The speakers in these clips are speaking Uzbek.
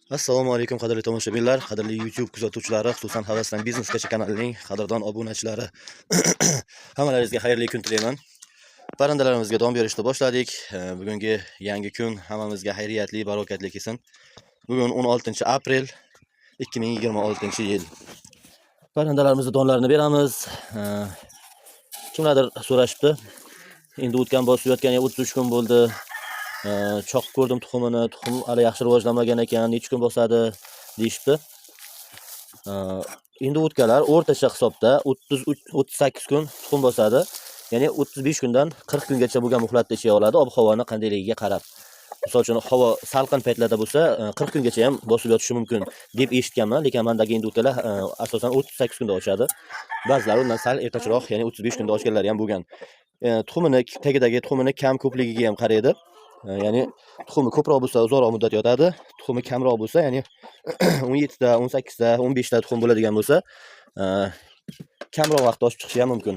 Assalomu alaykum qadrli tomoshabinlar, qadrli YouTube kuzatuvchilari, xususan Havasdan Biznesgacha kanalining qadrdon obunachilari. Hammalaringizga xayrli kun tilayman. Parrandalarimizga don berishni boshladik. Bugungi yangi kun hammamizga xayriyatli, barokatli kelsin. Bugun 16 aprel 2026-yil. Parrandalarimizga donlarini beramiz. Kimlardir so'rashibdi. Endi o'tgan bosib yotganiga 33 kun bo'ldi. Choqib ko'rdim tuxumini, tuxum hali yaxshi rivojlanmagan ekan, necha kun bosadi deyishibdi. Endi o'tganlar o'rtacha hisobda 33-38 kun tuxum bosadi. Ya'ni 35 kundan 40 kungacha bo'lgan muhlatda ishlay oladi, ob-havoni qandayligiga qarab. Misol uchun havo salqin paytlarda bo'lsa, 40 kungacha ham bosib yotishi mumkin deb eshitganman, lekin mendagi endi o'tganlar asosan 38 kunda ochadi. Ba'zilari undan sal ertachiroq, ya'ni 35 kunda ochganlari ham bo'lgan. Tuxumini tagidagi tuxumini kam ko'pligiga ham qaraydi. Ya'ni tuxumi ko'proq bo'lsa uzoqroq muddat yotadi, tuxumi kamroq bo'lsa, ya'ni 17 ta, 18 ta, 15 ta tuxum bo'ladigan bo'lsa, kamroq vaqtda ochib chiqishi ham mumkin.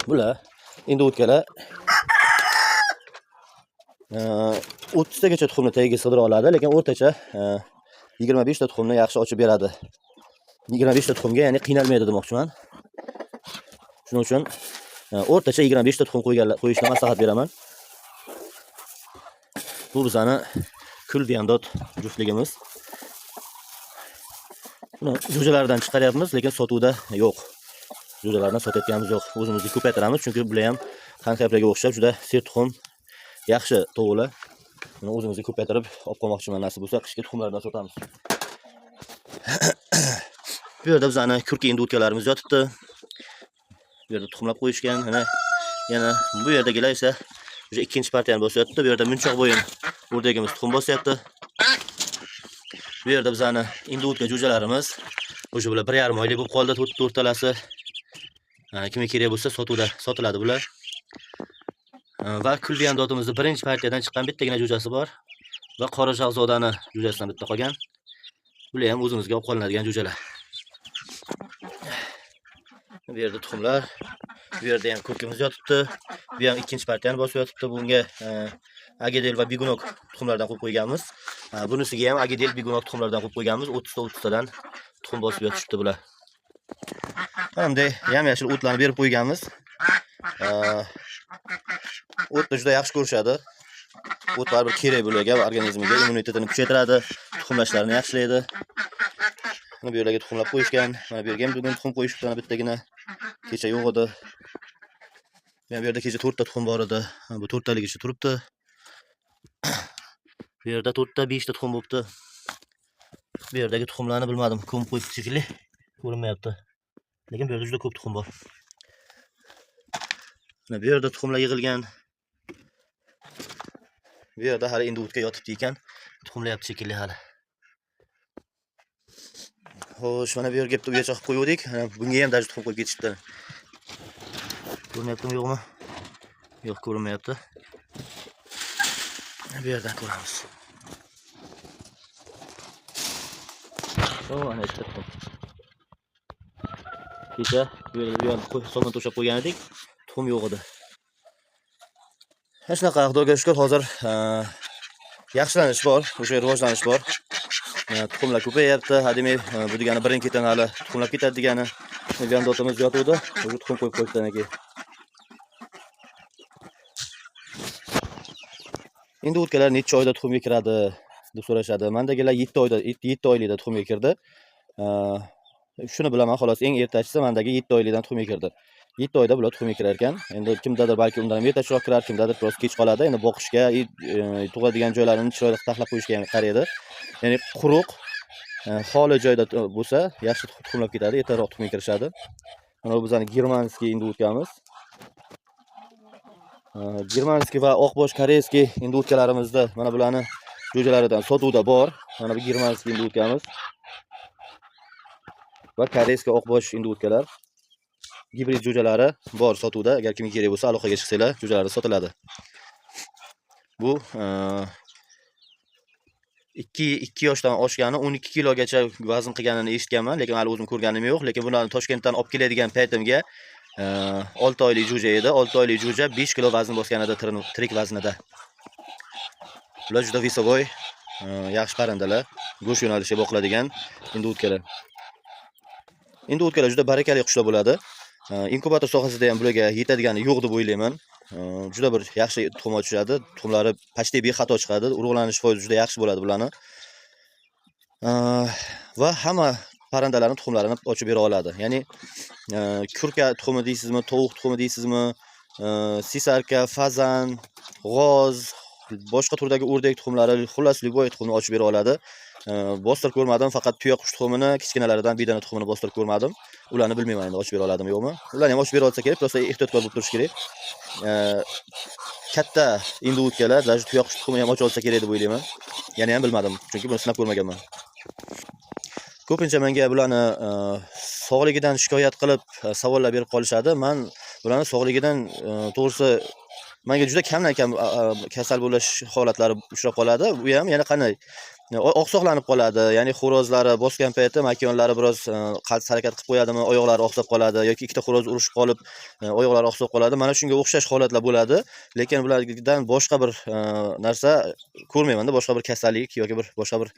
Bular endi o'tganlar 30 tagacha tuxumni tagiga sig'dira oladi, lekin o'rtacha 25 ta tuxumni yaxshi ochib beradi. 25 ta tuxumga, ya'ni qiynalmaydi demoqchiman. Shuning uchun o'rtacha 25 ta tuxum qo'yishni maslahat beraman. Bu bizani kul Viandot juftligimiz. Buni jo'jalardan chiqaryapmiz, lekin sotuvda yo'q. Jo'jalardan sotayotganimiz yo'q. O'zimizga ko'paytiramiz, chunki bular ham qanxaplarga o'xshab juda sertuxum, yaxshi tovuqlar. Buni o'zimizga ko'paytirib olib qolmoqchiman, nasib bo'lsa qishki tuxumlardan sotamiz. Bu yerda bizani kurki endi o'tganlarimiz yotibdi. Bu yerda tuxumlab qo'yishgan. Mana yana bu yerdagilar esa o'sha ikkinchi partiyani bosyapti. Bu yerda munchoq bo'yin o'rdagimiz tuxum bosyapti. Bu yerda bizani endi o'tgan jo'jalarimiz o'sha bular 1,5 oylik bo'lib qoldi, to'rttalasi. Kimga kerak bo'lsa sotuvda sotiladi bular. Va Kulviyandotimizni birinchi partiyadan chiqqan bittagina jo'jasi bor va Qora Shahzodani jo'jasidan bitta qolgan. Bular ham o'zimizga olib qolinadigan jo'jalar. Bu yerda tuxumlar, bu yerda ham ko'kimiz yotibdi. Bu ham ikkinchi partiyani bosib yotibdi. Bunga Agedel va Bigunok tuxumlardan qo'yib qo'yganmiz. Bunisiga ham Agedel, Bigunok tuxumlardan qo'yib qo'yganmiz. 30 ta 30 tadan tuxum bosib yotishibdi bular. Mana bunday yam-yashil o'tlarni berib qo'yganmiz. O'tni juda yaxshi ko'rishadi. O't baribir kerak bularga, organizmiga, immunitetini kuchaytiradi, tuxumlashlarini yaxshilaydi. Mana bu yerlarga tuxumlab qo'yishgan. Mana bu yerga ham bugun tuxum qo'yishibdi, mana bittagina. Kecha yo'q edi. Mana bu yerda kecha 4 ta tuxum bor edi. Mana bu 4 taligicha turibdi. Bu yerda 4 ta 5 ta tuxum bo'libdi. Bu yerdagi tuxumlarni bilmadim, ko'mib qo'yibdi shekilli. Ko'rinmayapti. Lekin bu yerda juda ko'p tuxum bor. Mana bu yerda tuxumlar yig'ilgan. Bu yerda hali endi o'tga yotibdi ekan. Tuxumlayapti shekilli hali. Xo'sh, mana bu yerga bitta uya chaqib qo'yuvdik. Mana bunga ham даже tuxum qo'yib ketishibdi. Ko'rinyaptimi, yo'qmi? Yo'q, ko'rinmayapti. Bu yerdan ko'ramiz. O, ana ikkita tuxum. Kecha bu yerda uyani somon to'shab qo'ygan edik. Tuxum yo'q edi. Mana shunaqa, Xudoga shukr, hozir yaxshilanish bor, o'sha rivojlanish bor. Tuxumlar ko'payyapti. Ha, demak, bu degani birin-ketin hali tuxumlab ketadi degani. Viandotimiz yotuvdi, o'sha tuxum qo'yib qo'yibdi anaki. Endi o'tganlar necha oyda tuxumga kiradi deb so'rashadi. Mandagilar 7 oyda, 7 oylikda tuxumga kirdi. Shuni bilaman xolos, eng ertachisi mandagi 7 oylikdan tuxumga kirdi. 7 oyda bular tuxumga kirar ekan. Endi kimdadir balki undan ham ertachiroq kirar, kimdadir biroz kech qoladi. Endi boqishga, tug'adigan joylarini chiroyli taxlab qo'yishga ham qaraydi. Ya'ni quruq, xoli joyda bo'lsa, yaxshi tuxumlab ketadi, ertaroq tuxumga kirishadi. Mana bu bizning germanskiy endi o'tganmiz. Германский va oqbosh корейский индоутка larimizda mana bularni jo'jalaridan sotuvda bor. Mana bu германский индоутка miz va корейский oqbosh индоутка lar. Gibrid jo'jalari bor sotuvda. Agar kimga kerak bo'lsa, aloqaga chiqsanglar, jo'jalari sotiladi. Bu 2 yoshdan oshgani 12 kilogacha vazn qilganini eshitganman, lekin hali o'zim ko'rganim yo'q. Lekin bularni Toshkentdan olib keladigan paytimga 6 oylik jo'ja edi. 6 oylik jo'ja 5 kilo vazn bosgan edi tirik vaznida. Bular juda весовой, yaxshi parrandalar. Go'sht yo'nalishiga boqiladigan индоутка lar. Индоутка lar juda barakali qushlar bo'ladi. Inkubator sohasida ham bularga yetadigani yo'q deb o'ylayman. Juda bir yaxshi tuxum ochishadi. Tuxumlari почти bexato chiqadi. Urug'lanish foizi juda yaxshi bo'ladi bularni. Va hamma parrandalarning tuxumlarini ochib bera oladi. Ya'ni kurka tuxumi deysizmi, tovuq tuxumi deysizmi, сисарка, fazan, g'oz, boshqa turdagi o'rdak tuxumlari, xullas, любой tuxumni ochib bera oladi. Bostirib ko'rmadim, faqat tuyaqush tuxumini, kichkinalaridan bedana tuxumini bostirib ko'rmadim. Ularni bilmayman endi ochib bera oladimi, yo'qmi. Ularni ham ochib bera olsa kerak, просто ehtiyotkor bo'lib turish kerak. Katta индоутка lar даже tuyaqush tuxumini ham ocha olsa kerak deb o'ylayman. Yana ham bilmadim, chunki buni sinab ko'rmaganman. Ko'pincha menga bularni sog'ligidan shikoyat qilib savollar berib qolishadi. Man bularni sog'ligidan to'g'risi menga juda kamdan kam kasal bo'lish holatlari uchrab qoladi. U ham yana qanday oqsoqlanib qoladi. Ya'ni xo'rozlari bosgan payti makonlari biroz qaltis harakat qilib qo'yadimi, oyoqlari oqsab qoladi yoki ikkita xo'roz urushib qolib, oyoqlari oqsab qoladi. Mana shunga o'xshash holatlar bo'ladi. Lekin bulardan boshqa bir narsa ko'rmaymanda, boshqa bir kasallik yoki bir boshqa bir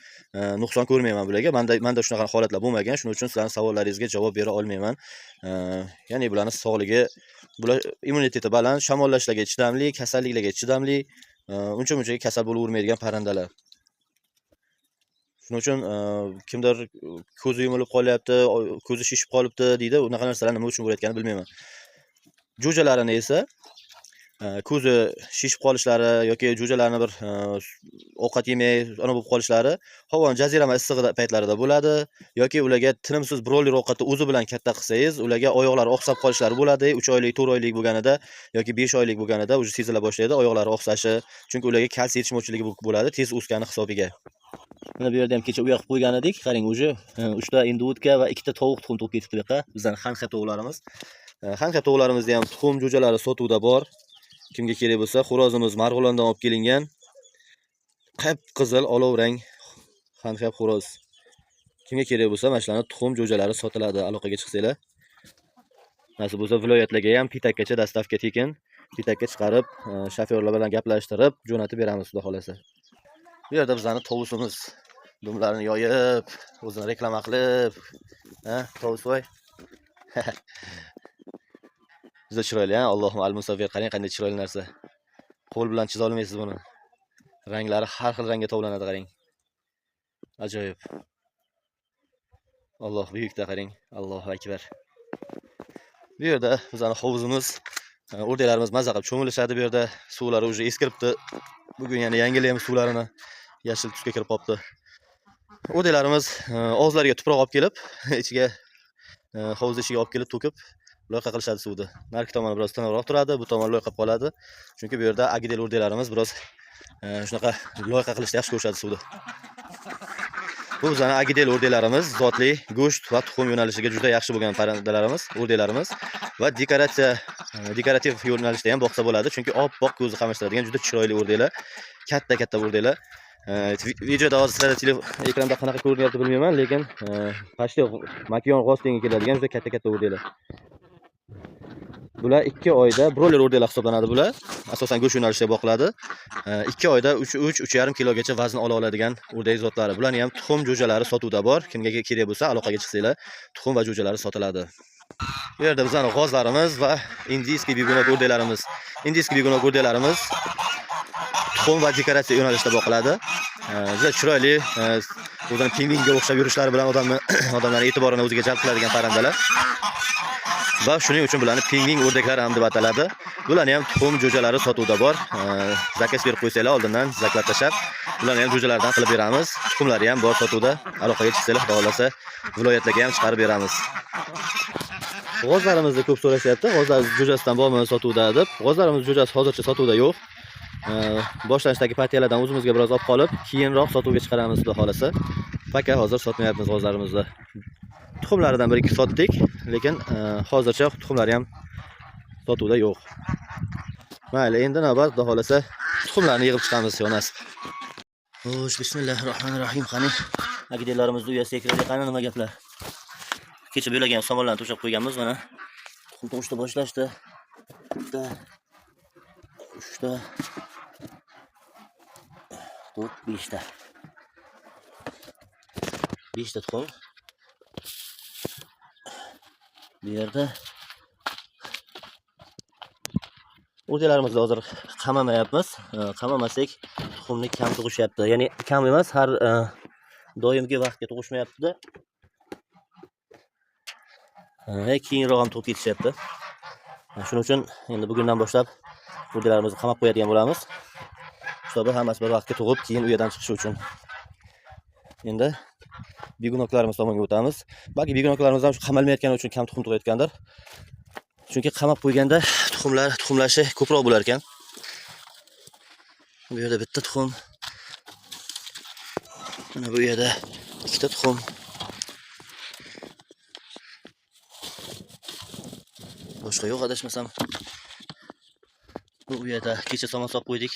nuqson ko'rmayman bularga. Manda shunaqa holatlar bo'lmagan. Shuning uchun sizlarning savollaringizga javob bera olmayman. Ya'ni bularning sog'ligi, bular immuniteti baland, shamollashlarga chidamli, kasalliklarga chidamli, uncha muncha kasal bo'lavermaydigan parrandalar. Shuning uchun kimdir ko'zi yumilib qolyapti, ko'zi shishib qolibdi deydi. Unaqa narsalar nima uchun bo'layotganini bilmayman. Jo'jalarini esa ko'zi shishib qolishlari yoki jo'jalarni bir ovqat yemay ana bo'lib qolishlari havoni jazirama issig'ida paytlarida bo'ladi yoki ularga tinimsiz broyler ovqatni o'zi bilan katta qilsangiz, ularga oyoqlari oqsab qolishlari bo'ladi. 3 oylik, 4 oylik bo'lganida yoki 5 oylik bo'lganida уже sezila boshlaydi oyoqlari oqsashi. Chunki ularga kalsiy yetishmovchiligi bo'ladi tez o'sgani hisobiga. Mana bu yerda ham kecha uya qilib qo'ygan edik. Qarang, уже 3 ta индоутка va 2 ta tovuq tuxum tug'ib ketibdi bu yoqqa. Bizning xanxa tovuqlarimiz. Xanxa tovuqlarimizda ham tuxum jo'jalari sotuvda bor. Kimga kerak bo'lsa, xo'rozimiz Marg'ilondan olib kelingan. Qip-qizil olov rang xanxa xo'roz. Kimga kerak bo'lsa, mana shularning tuxum jo'jalari sotiladi. Aloqaga chiqsanglar. Nasib bo'lsa, viloyatlarga ham Pitakkacha доставка tekin. Pitakka chiqarib, shofyorlar bilan gaplashtirib jo'natib beramiz, xudo xolasa. Bu yerda bizlarning tovusimiz dumlarini yoyib, o'zini reklama qilib, ha, tovusvoy. Juda chiroyli, ha? Allohum al-musavvir, qarang qanday chiroyli narsa. Qo'l bilan chiza olmaysiz buni. Ranglari har xil rangga tovlanadi, qarang. Ajoyib. Alloh buyukda, qarang. Allohu akbar. Bu yerda bizning hovuzimiz, o'rdaklarimiz maza qilib cho'milishadi bu yerda. Suvlari уже eskiribdi. Bugun yana yangilaymiz suvlarini. Yashil tusga kirib qolibdi. O'rdaklarimiz og'izlariga tuproq olib kelib, ichiga hovuz ichiga olib kelib to'kib, loyqa qilishadi suvni. Narigi tomoni biroz tiniqroq turadi, bu tomon loyqab qoladi. Chunki bu yerda agidel o'rdaklarimiz biroz shunaqa loyqa qilishni yaxshi ko'rishadi suvni. Bu bizning agidel o'rdaklarimiz, zotli go'sht va tuxum yo'nalishiga juda yaxshi bo'lgan parrandalarimiz, o'rdaklarimiz va dekorativ yo'nalishda ham boqsa bo'ladi, chunki oppoq ko'zni qamashtiradigan juda chiroyli o'rdaklar, katta-katta o'rdaklar. Videoda hozir sizlarda ekranda qanaqa ko'rinyapti bilmayman, lekin почти makiyon g'oz tengi keladigan juda katta-katta o'rdaklar. Bular 2 oyda broyler o'rdaklar hisoblanadi bular. Asosan go'sht yo'nalishida boqiladi. 2 oyda 3 3 3,5 kilogacha vazn ola oladigan o'rdak zotlari. Bularning ham tuxum jo'jalari sotuvda bor. Kimga kerak bo'lsa, aloqaga chiqsanglar, tuxum va jo'jalari sotiladi. Bu yerda bizning g'ozlarimiz va индийский бегунок o'rdaklarimiz. Индийский бегунок o'rdaklarimiz tuxum va dekoratsiya yo'nalishida boqiladi. Juda chiroyli, o'zini pingvinga o'xshab yurishlari bilan odamlarning e'tiborini o'ziga jalb qiladigan parrandalar. Va shuning uchun bularni pingvin o'rdaklar ham deb ataladi. Bularning ham tuxum jo'jalari sotuvda bor. Заказ berib qo'ysanglar, oldindan zaklab tashlab, bularni ham jo'jalaridan qilib beramiz. Tuxumlari ham bor sotuvda. Aloqaga chiqsanglar, xudo xolasa, viloyatlarga ham chiqarib beramiz. G'ozlarimizni ko'p so'rashyapti. G'ozlar jo'jasidan bormi sotuvda deb. G'ozlarimiz jo'jasi hozircha sotuvda yo'q. Boshlanishdagi partiyalardan o'zimizga biroz olib qolib, keyinroq sotuvga chiqaramiz xudo xolasa. Пока hozir sotmayapmiz g'ozlarimizni. Tuxumlaridan bir ikki sotdik, lekin hozircha tuxumlari ham sotuvda yo'q. Mayli, endi navbat xudo xolasa tuxumlarni yig'ib chiqamiz, yo nasib. Xo'sh, bismillahirrohmanirrohim. Qani, agidelarimizni uyasiga kiraylik, qani nima gaplar? Kecha bo'lagan somonlarni to'shab qo'yganmiz mana. Tuxum tug'ishni boshlashdi. Bitta, uchta, to'rt, beshta. Beshta tuxum. Bu yerda o'rtalarimizni hozir qamamayapmiz. Qamamasak tuxumni kam tug'ishyapti. Ya'ni kam emas, har doimgi vaqtga tug'ishmayapti-da. Keyinroq ham tug'ib ketishyapti. Shuning uchun endi bugundan boshlab o'rtalarimizni qamab qo'yadigan bo'lamiz. Hisobi hammasi bir vaqtga tug'ib, keyin uyadan chiqishi uchun. Endi begunoklarimiz tomonga o'tamiz. Balki begunoklarimiz ham shu qamalmayotgani uchun kam tuxum tug'ayotgandir. Chunki qamab qo'yganda tuxumlar tuxumlashi ko'proq bo'lar ekan. Bu yerda bitta tuxum. Mana bu yerda ikkita tuxum. Boshqa yo'q adashmasam. Bu yerda kecha somon solib qo'ydik.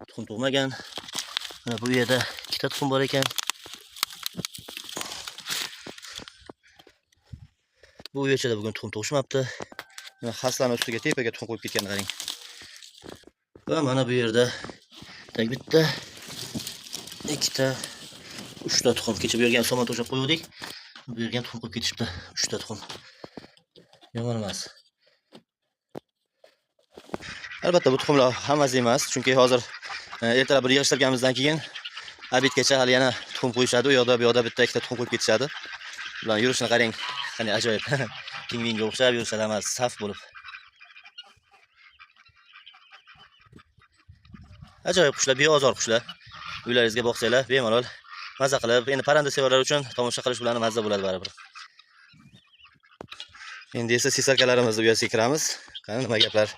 Tuxum tug'magan. Mana bu yerda ikkita tuxum bor ekan. Bu uyachada bugun tuxum tug'ishmabdi. Mana xaslani ustiga tepaga tuxum qo'yib ketgan qarang. Va mana bu yerda tak bitta, ikkita, uchta tuxum. Kecha bu yerga ham somon to'shab qo'ydik. Bu yerga ham tuxum qo'yib ketishibdi. Uchta tuxum. Yomon emas. Albatta bu tuxumlar hammasi emas, chunki hozir ertalab bir yig'ishtirganimizdan keyin обедgacha hali yana tuxum qo'yishadi. U yoqda bu yoqda bitta ikkita tuxum qo'yib ketishadi. Ularning yurishini qarang, qanday ajoyib. Pingvinga o'xshab yurishadi hammasi saf bo'lib. Ajoyib qushlar, beozor qushlar. Uylaringizga boqsanglar, bemalol maza qilib, endi parranda sevarlar uchun tomosha qilish ularni mazza bo'ladi baribir. Endi esa sisarkalarimizni uyasiga kiramiz. Qani nima gaplar?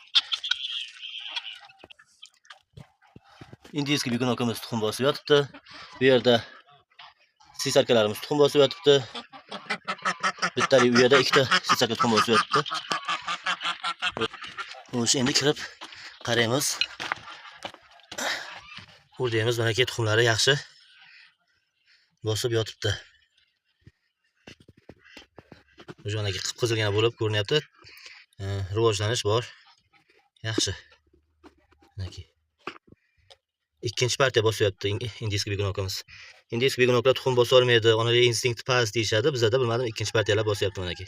Индийский begunokimiz tuxum bosib yotibdi. Bu yerda sisarkalarimiz tuxum bosib yotibdi. Bittali uyada ikkita sisarka tuxum bosib yotibdi. Xo'sh, endi kirib qaraymiz. O'rdaymiz, manaki tuxumlari yaxshi bosib yotibdi. O'sha qip-qizilgina bo'lib ko'rinyapti. Rivojlanish bor. Yaxshi. Manaki. Ikkinchi partiya bosyapti индийский begunokimiz. Индийский begunoklar tuxum bosa olmaydi, onalik instinkt past deyishadi. Bizada bilmadim, ikkinchi partiyalar bosyapti manaki.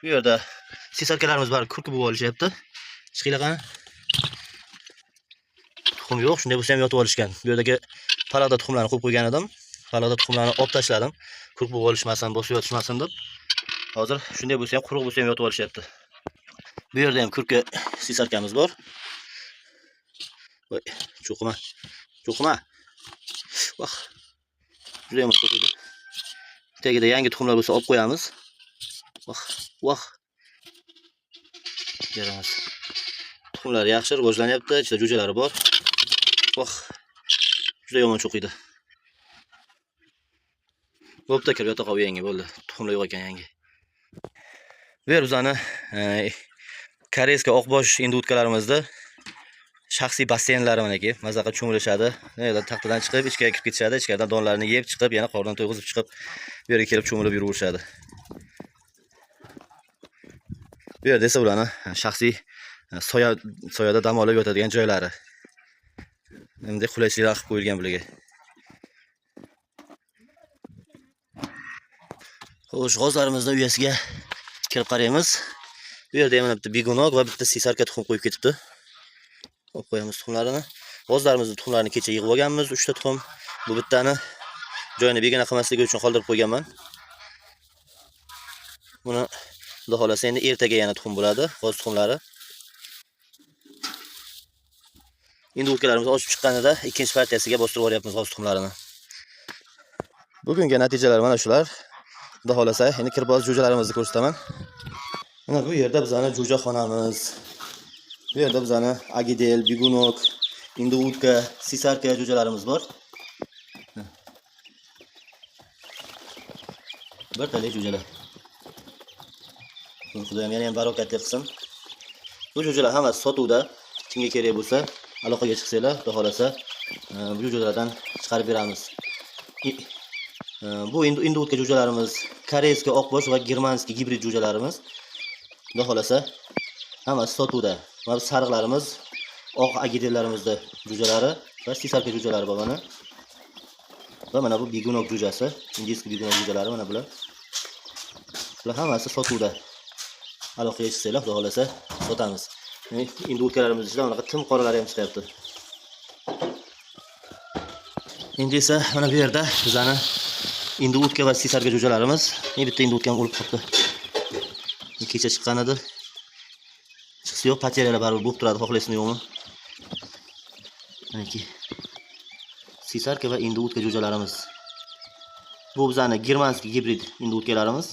Bu yerda sisarkalarimiz bari kurki bo'lib olishyapti. Chiqinglar qani. Tuxum yo'q, shunday bo'lsa ham yotib olishgan. Bu yerdagi palada tuxumlarni qo'yib qo'ygan edim. Palada tuxumlarni olib tashladim. Kurk bo'lib olishmasin, bosib yotishmasin deb. Hozir shunday bo'lsa ham, quruq bo'lsa ham yotib olishyapti. Bu yerda ham kurka sisarkamiz bor. Voy, cho'qima. Cho'qima. Voh. Juda yomon cho'qiydi. Tagida yangi tuxumlar bo'lsa olib qo'yamiz. Voh, voh. Yaramas. Tuxumlar yaxshi rivojlanyapti, ichida jo'jalari bor. Voh. Juda yomon cho'qiydi. Bo'pti, kirib yota qol yangi bo'ldi. Tuxumlar yo'q ekan yangi. Bu yer bizani koreyskiy oqbosh indutkalarimizni shaxsiy basseynlari manaki. Maza qilib cho'milishadi. Taxtadan chiqib ichkariga kirib ketishadi, ichkaridan donlarini yeb chiqib, yana qornini to'yg'izib chiqib, bu yerga kelib cho'milib yuraverishadi. Bu yerda esa ularni shaxsiy soyada dam olib yotadigan joylari. Endi qulaychiliklar qilib qo'yilgan bularga. Xo'sh, g'ozlarimizni uyasiga kirib qaraymiz. Bu yerda ham bitta begunok va bitta sisarka tuxum qo'yib ketibdi. Olib qo'yamiz tuxumlarini. G'ozlarimizni tuxumlarini kecha yig'ib olganmiz, 3 ta tuxum. Bu bittani joyini begona qilmasligi uchun qoldirib qo'yganman. Buni xudo xolasa endi ertaga yana tuxum bo'ladi, g'oz tuxumlari. Endi o'tkalarimiz ochib chiqqanida ikkinchi partiyasiga bostirib yuboryapmiz g'oz tuxumlarini. Bugungi natijalar mana shular. Xudo xolasa, endi kirib hozir jo'jalarimizni ko'rsataman. Mana bu yerda bizani jo'jaxonamiz. Bu yerda bizani agidel, begunok, induutka, sisarka jo'jalarimiz bor. Bir talay jo'jalar. Xudoyim yana ham barakatli qilsin. Bu jo'jalar hammasi sotuvda. Kimga kerak bo'lsa, aloqaga chiqsanglar, Xudo xolasa, bu jo'jalardan chiqarib beramiz. Bu induutka jo'jalarimiz, koreyskiy oqbosh va germanskiy gibrid jo'jalarimiz. Xudo xolasa, hammasi sotuvda. Mana bu sariqlarimiz, oq agidellarimizni jo'jalari va sisarka jo'jalari bor mana. Va mana bu begunok jo'jasi, indiyskiy begunok jo'jalari mana bular. Bular hammasi sotuvda. Aloqaga chiqsanglar, Xudo xolasa, sotamiz. Induutkalarimiz ichida bunaqa tim qoralari ham chiqyapti. Endi esa mana bu yerda bizani induutka va sisarka jo'jalarimiz. Endi bitta induutka ham o'lib qoldi. Kecha chiqqan edi. Chiqsa yo'q, потеря lar baribir bo'lib turadi, xohlaysizmi yo'qmi? Manaki sisarka va induutka jo'jalarimiz. Bu bizani germanskiy gibrid induutkalarimiz.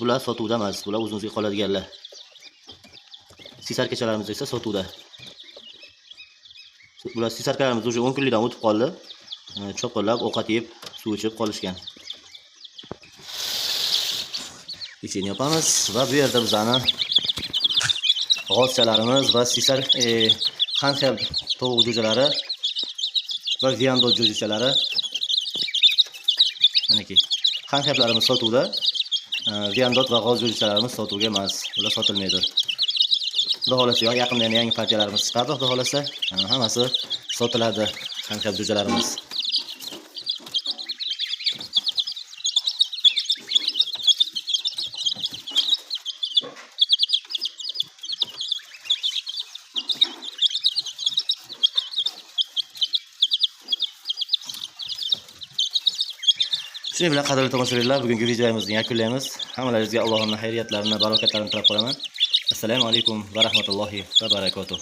Bular sotuvda emas, bular o'zimizga qoladiganlar. Sisarkachalarimiz esa sotuvda. Bular sisarkalarimiz уже 10 kunlikdan o'tib qoldi. Chopqillab ovqat yeb, suv ichib qolishgan. Eshikni yopamiz va bu yerda bizani g'ozchalarimiz va sisar, xanxel tovuq jo'jalari va viandot jo'jachalari. Manaki xanxellarimiz sotuvda, viandot va g'oz jo'jachalarimiz sotuvga emas, ular sotilmaydi. Xudo xolasa, yaqinda yana yangi partiyalarimiz chiqadi, Xudo xolasa, hammasi sotiladi xanxel jo'jalarimiz. Shuning bilan qadrli tomoshabinlar, bugungi videomizni yakunlaymiz. Hammalaringizga Allohning xayriyatlarini, barakatlarini tilab qolaman. Assalomu alaykum va rahmatullohi va barakatuh.